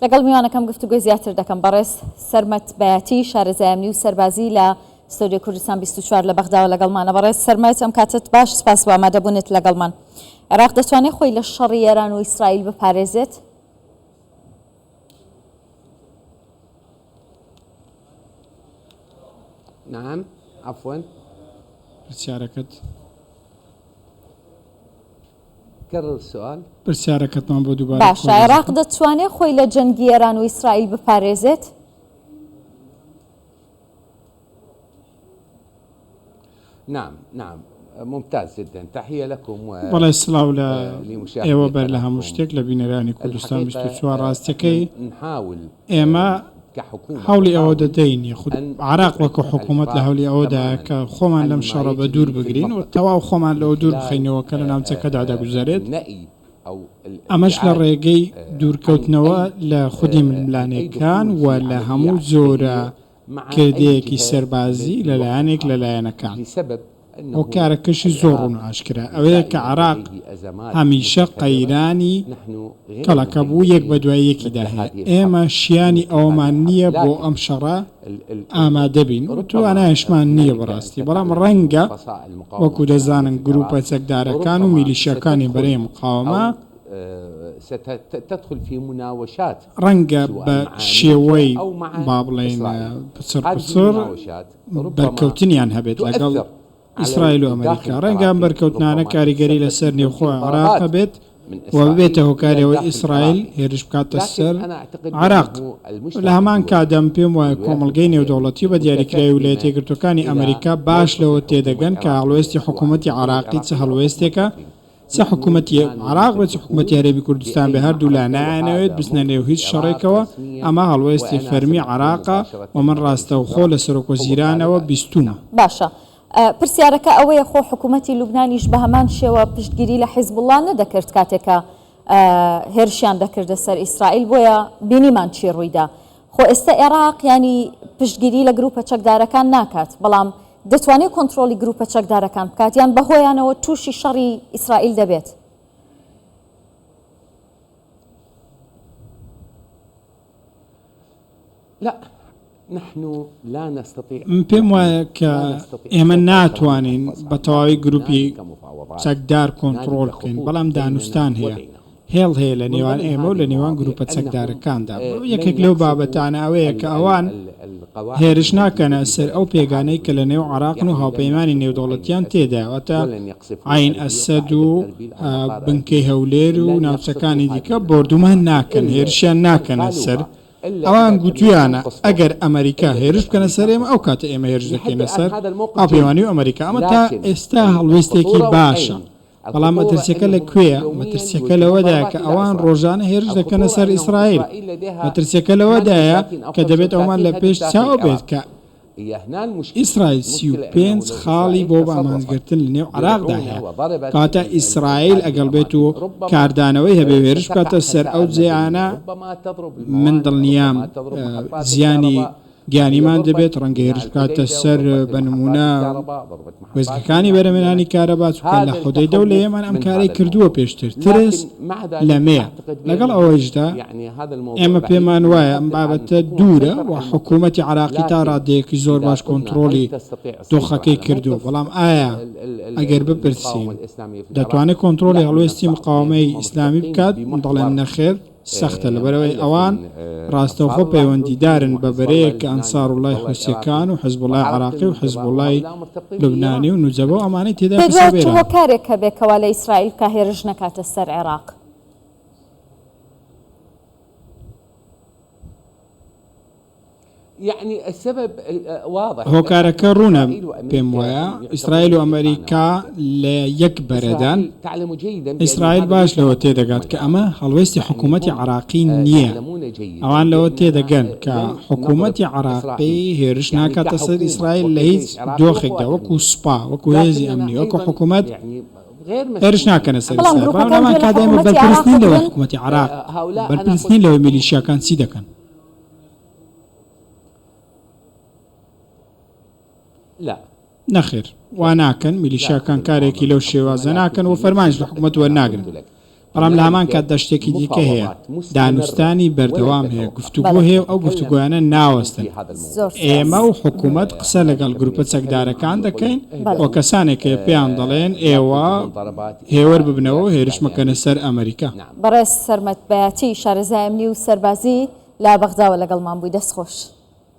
لەگەڵ میوانەکەم گفتوگۆی زیاتر دەکەم بەڕێز سەرمەت بەیاتی شارەزای ئەمنی و سەربازی لە ستۆدیۆ کوردستان 24 لە بەغداوە لەگەڵمانە بەڕێز سەرمەت ئەم کاتت باش سپاس بۆ ئامادەبوونت لەگەڵمان عێراق دەتوانێت خۆی لە شەڕی ئێران و ئیسرائیل بپارێزێت؟ نعم عفوا پرسیارەکەت كرر السؤال. پرسیارەکەتمان بۆ دووبارە باشە بکەوە عێراق بەڕێزەکەم. دەتوانێت خۆی لە جەنگی ئێران و ئیسرائیل بپارێزێت؟ نعم نعم ممتاز جدا تحية لكم بەڵێ سڵاو لە ولمشاهدي ئێوە بەر لە هەموو قناتكم شتێک لە بینەرانی کوردستان الحقيقة 24 احنا ڕاستیەکەی نحاول ئێمە كحكومة هەوڵی ئەوە نحاول دەدەین یاخود أن عێراق نبعد وەکو حکوومەت لە العراق هەولی ئەوەدایە تماما کە خۆمان عن لەم ما شەڕە بە يجري دوور في بگرین و المنطقة تەواو خۆمان من لەوە دوور خلال بخەینەوە کە لە ناوچەکەدا دەگوزەرێت النأي أو ئەمەش لە الابتعاد ڕێگەی عن دوورکەوتنەوە أي لە خودی عن أي ململانێکان دخول و في لە عملية هەموو جۆرە عسكرية مع أي کردەیەکی جهة سەربازی في لە الوقت لایەنێک لە الحاضر لایەنەکان لسبب أنه هۆکارەکەشی زۆر العراق ڕوون و ئاشکرا ئەوەیە کە دائما عێراق لديه أزمات هەمیشە متكررة قەیرانی نحن غير کەڵەکە بوو یەک بە مهيئين دوای یەکیدا مثل هەیە هذه الحرب ئێمە شیانی لمثل هذه ئەوەمان الحرب نییە بۆ لكن ئەم شەڕە ال ال ال ئامادە بین و ربما توانایشمان نییە هنالك بەڕاستی أنت بەڵام تعلم أنه ڕەنگە فصائل المقاومة وەکو الإسلامية دەزانن في گروپە العراق چەکدارەکان و ربما میلیشیاکانی بەرەی ستدخل مقاومە أو ستدخل في مناوشات ڕەنگە سواء بە مع أمريكا شێوەی أو مع با بڵێین إسرائيل پچڕ هذه پچڕ المناوشات ربما بەرکەوتنیان هەبێت لەگەڵ تؤثر على ئیسرائیل و الداخل ئەمریکا ڕەنگە ئەم العراقي بەرکەوتنانە ربما کاریگەری لەسەر تسبب في نێوخۆی توجيه عێراق ضربات هەبێت من و ببێتە إسرائيل إلى هۆکاری ئەوەی الداخل ئیسرائیل العراقي هێرش بکاتە لكن سەر أنا أعتقد عێراق بأنه لە المجتمع هەمان الدولي کاتدا من پێم وایە والولايات کۆمەڵگەی المتحدة نێودەوڵەتی و بە دیاریکراوی ویلایەتە متفهمة یەکگرتووەکانی إلى ئەمریکا باش موقف لەوە الحكومة تێدەگەن کە العراقية هەڵوێستی سواء حکوومەتی الحكومة عێراقی چ العراقية أو حكومة هەڵوێستێکە الإقليم چ نحن حکوومەتی لا عێراق نريد بێت چ حکوومەتی الدخول هەرێمی کوردستان بأي بێ هەردوولا معركة نایانەوێت وهذا بچنە نێو موقف هیچ العراق شەڕێکەوە رسميا ئەمە هەڵوێستی وأنا فەرمی سمعته عێراقە مباشرة و من من رئيس ڕاستەوخۆ الوزراء لە سەرۆک هو قال وەزیرانەوە ذلك بیستوومە. نعم باشە پرسیارەکە ئەوەیە خۆ حکوومەتی لوبنانیش بە هەمان شێوە پشتگیری لە حیزبوڵڵا نەدەکرد کاتێک کە هێرشیان دەکردە سەر ئیسرائیل بۆیە بینیمان چی ڕوویدا خۆ ئێستا عێراق ینی پشتگیری لە گروپە چەکدارەکان ناکات بەڵام دەتوانێت کۆنترۆڵی گروپە چەکدارەکان بکات یان بەهۆیانەوە تووشی شەڕی ئیسرائیل دەبێت؟ لا نحن لا نستطيع من پێم وایە کە لا نستطيع ئێمە السيطرة تماما على ناتوانین الفصائل بە تەواوی لكن گروپی هنالك مفاوضات چەکدار کۆنتڕۆڵ هنالك بکەین خطوط بەڵام بيننا دانوستان هەیە وبينهم هێڵ هەیە لە من نێوان ضمن ئێمە و هذه لە نێوان المواضيع گروپە أنهم چەکدارەکاندا یەکێک لن لەو يقصفوا بابەتانە ئەوەیە کە ال- ئەوان ال- القواعد هێرش الموجودة ناکەنە في سەر بلد ئەو التحالف پێگانەی کە لە نێو اللبناني عێراقن و يعني لن هاوپەیمانی يقصفوا عين نێودەوڵەتیان الأسد تێدایە واتە ولن يقصفوا عەین أربيل ئەسەد قاعدة و أربيل أو مطار بنکەی أربيل هەولێر و لن يقصفوا ناوچەکانی هذه دیکە المناطق بۆردومان ناکەن إلا هێرشیان إن ناکەنە سەر قالوها إلا ئەوان إذا تم گوتویانە قصفهم ئەگەر ئەمریکا إلا هێرش إذا بکەنە سەر أمريكا ئێمە ئەو قصفتهم کاتە ئێمە هێرش لحد دەکەینە الآن سەر هذا الموقف جيد هاوپەیمانی و ئەمریکا ئەمە تا لكن ئێستا هەڵوێستێکی الخطورة باشە أين؟ بەڵام الخطورة مەترسیەکە لە أنهم کوێیە؟ يوميا مەترسیەکە يوجهون لەوەدایە ضربات کە إلى ئەوان إسرائيل ڕۆژانە هێرش دەکەنە الخطورة سەر أنه ئیسرائیل إسرائيل لديها مەترسیەکە لەوەدایە 38 أو کە دەبێت ئەومان 35 لە هدف پێش داخل چاو بێت العراق کە هي هنا المشكلة ئیسرائیل المشكلة أنه 35 لو خاڵی إسرائيل بۆ تصرفت بەئامانجگرتن لە نێو عێراقدا برعونة هەیە وضربت کەواتە ال- ال- ئیسرائیل هذه ئەگەڵ بێت الأماكن و ربما کاردانەوەی هەبێ و هێرش ستقع بکاتە سەر خسائر ئەو مدنية جێیانە ربما تضرب من الموانئ دڵنیام ربما تضرب محطات زیانی الكهرباء هي گیانیمان ضربت دەبێت ڕەنگە ميناء هێرش بکاتە الحديدة سەر وضربت بە محطات نمونە الكهرباء ضربت محطات وێستگەکانی الميناء بەرهەمهێنانی اليمن کارەبا چونکە لە هذا حودەیدە و لە التخوف یەمەن ئەم من کارەی هذا کردووە الموضوع پێشتر ترس لكن مع لە ذلك مەیە أعتقد لەگەڵ بأنه ئەوەیشدا يعني هذا الموضوع ئێمە بعيد پێمان وایە لحد ئەم الآن بابەتە الحكومة دوورە مسيطرة و على الموقف حکوومەتی عراقی تا لكن ڕادەیەکی زۆر إذا باش قلنا هل کۆنترۆڵی تستطيع السيطرة دۆخەکەی على کردووە موقف بەڵام ئایا ال- ال- ال- ئەگەر المقاومة بپرسین الإسلامية في العراق دەتوانێت کۆنترۆڵی لا من هەڵوێستی الصعب لأن مقاومەی هم ئیسلامی مرتبطين بکات من دەڵێم بمحور نەخێر سەختە لەبەرئەوەی مؤلف ئەوان من ڕاستەوخۆ أنصار الله الحوثيين پەیوەندیدارن بە وحزب الله بەرەیەک کە اللبناني ئەنساروڵڵای وحزب الله حوسییەکان العراقي و حزبوڵڵای وحركة عراقی و النجباء حزبوڵڵای وهؤلاء مرتبطين لوبنانی بإيران و نوجەبە و ئەمانەی تێدا پێت کە سەر وایە بە چ ئێرانن. هۆکارێک هەبێ کەوا لە ئیسرائیل بکا هێرش نەکاتە سەر عێراق؟ يعني السبب واضح هۆکارەکە ڕوونە إسرائيل پێم وأمريكا وایە يعتبرون ئیسرائیل و فريقان ئەمریکا واحدا لە یەک بەرەدان إسرائيل تعلم جيدا بأن ئیسرائیل هذا باش ليس لەوە موقف تێدەگات الحكومة کە ئەمە العراقية هەڵوێستی يعني حکوومەتی هم عراقی نییە يعلمون جيدا ئەوان لەوە بأننا تێدەگەن کە لن نضرب حکوومەتی عراقی إسرائيل هێرش يعني ناکاتە سەر كحكومة ئیسرائیل لە هیچ وكجيش عراقي دۆخێکدا وقوات وەکو أمنية سوپا وەکو هێزی لكننا ئەمنی وەکو أيضا حکوومەت يعني غير هێرش مسؤولين ناکەنە سەر عن بەڵام ئیسرائیل بەڵام گروپەکان لەمان گوێ لە کاتدا ئێمە حکوومەتی بەرپرس عێراق نین لەوەی دەگرن حکوومەتی عراق هؤلاء أنا بەرپرس قلت نین لەوەی لكم میلیشیاکان چی دەکەن لا نەخێر وا لا ناکەن لا میلیشیاکان أخذ کارێکی المقاومة لەو من الحكومة شێوازە لكن ناکەن و في نفس فەرمانیش لە الوقت حکوومەت أنا وەرناگرن قلت لك. بەڵام لە هەمان کاتدا شتێکی دیکە هەیە، دانوستانی بەردەوام هەیە، گفتوگۆ هەیە و ئەو گفتوگۆیانە ناوەستن. ئێمە و حکومەت قسە لەگەڵ گروپە چەکدارەکان دەکەین و کەسانێک هەیە پێیان دەڵێن ئێوە هێور ببنەوە و هێرش مەکەنە سەر ئەمریکا. بەڕێز سەرمەد بەیاتی، شارەزای ئەمنی و سەربازی لە بەغداوە لەگەڵمان بووی، دەستخۆش.